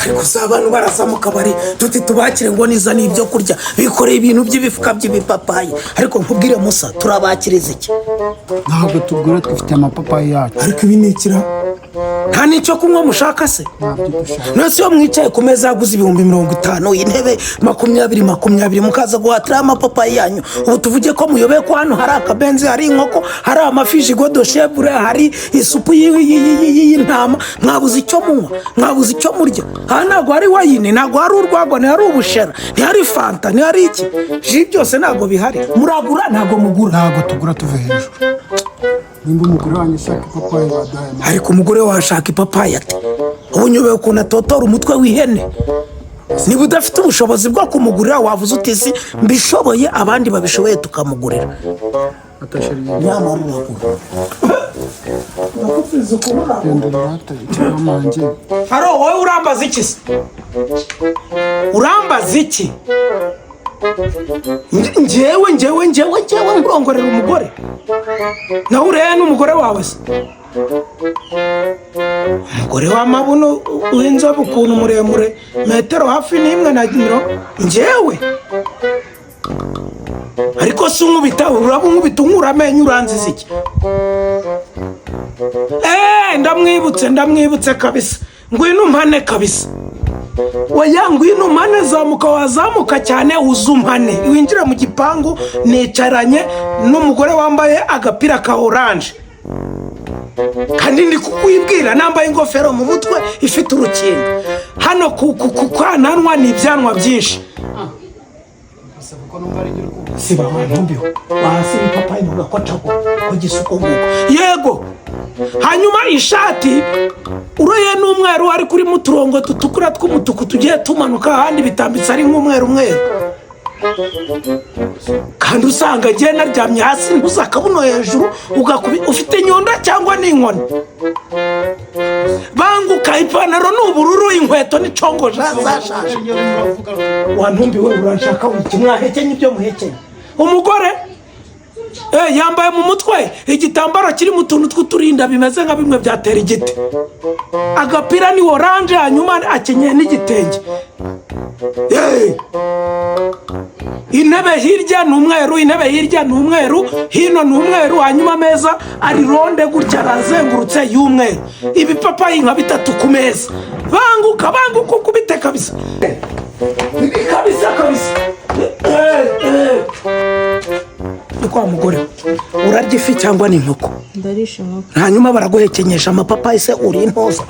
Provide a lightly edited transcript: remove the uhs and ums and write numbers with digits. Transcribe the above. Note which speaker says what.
Speaker 1: Ariko si abantu baraza mu kabari tuti tubakire ngo nizane ibyo kurya, bikoreye ibintu by'ibifuka by'ibipapayi. Ariko nkubwire Musa, turabakiriza iki?
Speaker 2: Ntabwo tugura, twifitiye amapapayi yacu.
Speaker 1: Ariko ibi ni ikira, nta n'icyo kunywa mushaka se?
Speaker 2: Ntabyo dushaka.
Speaker 1: None iyo mwicaye ku meza yaguze 50,000, intebe 20 20, mukaza guhatiraho amapapayi yanyu, ubu tuvuge ko muyobeye ko hano hari akabenzi, hari inkoko, hari amafi gigot de chèvre, hari isupu y'intama? Mwabuze icyo munywa, mwabuze icyo murya. Aha ntabwo hari wine, ntabwo hari urwagwa, ntihari ubushera, ntihari fanta, ntihari iki, jus, byose ntabwo bihari. Muragura, ntabwo mugura?
Speaker 2: Ntabwo tugura, tuve hejuru. Nimba umugore wanjye ashaka ipapayi, baduhaye amapapayi.
Speaker 1: Ariko umugore wawe ashaka ipapayi ate? Ubu nyobeye ukuntu atotora umutwe w'ihene. Niba udafite ubushobozi bwo kumugurira, wavuze uti si mbishoboye, abandi babishoboye tukamugurira.
Speaker 2: Atashari.
Speaker 1: Nyamara uragura.
Speaker 2: Genda urata ikibamange.
Speaker 1: Haro, wowe urambaza iki se? Urambaza iki? Njyewe nkurongorera umugore, nawe urebe n'umugore wawe se? Umugore w'amabuno, w'inzobe ukuntu, muremure, metero hafi n'imwe na mirongo. Njyewe ariko si unkubita, uraba unkubita unkura amenyo. Uranziza iki? Eee, ndamwibutse, ndamwibutse kabisa. Ngwino umpane kabisa. Oya, ngwino umpane, zamuka, wazamuka cyane, uze umpane, winjire mu gipangu. Nicaranye n'umugore wambaye agapira ka orange, kandi ndi kukwibwira nambaye ingofero mu mutwe ifite urukingo. Hano ku kwananwa ni ibyanwa byinshi. Siba wantumbiwe wahasi ipapayi ntugakocagwa ko gisa uko nguko. Yego, hanyuma ishati uroye n'umweru, ariko urimo uturongo dutukura tw'umutuku tugiye tumanuka, ahandi bitambitse ari nk'umweru umweru. Kandi usanga agiye naryamye hasi, ntuze akabuno hejuru ufite inyundo cyangwa n'inkoni. Banguka, ipantaro ni ubururu, inkweto ni congo zashaje. Wantumbiwe, uranshaka wiki? Mwahekenye ibyo muhekenye. Umugore yambaye mu mutwe igitambaro kirimo utuntu tw'uturinda bimeze nka bimwe byatera igiti, agapira ni orange, hanyuma akenyeye n'igitenge. Intebe hirya ni umweru, intebe hirya ni umweru, hino ni umweru, hanyuma ameza ari ronde gutya, arazengurutse, y'umweru, ibipapayi nka bitatu ku meza. Banguka, banguka, ukubite kabisa kabisa kabisa. Ni kwa mugore we. Urarya ifi cyangwa ni inkoko?
Speaker 3: Ndarisha inkoko.
Speaker 1: Hanyuma baraguhekenyesha amapapayi se? Uri intoza.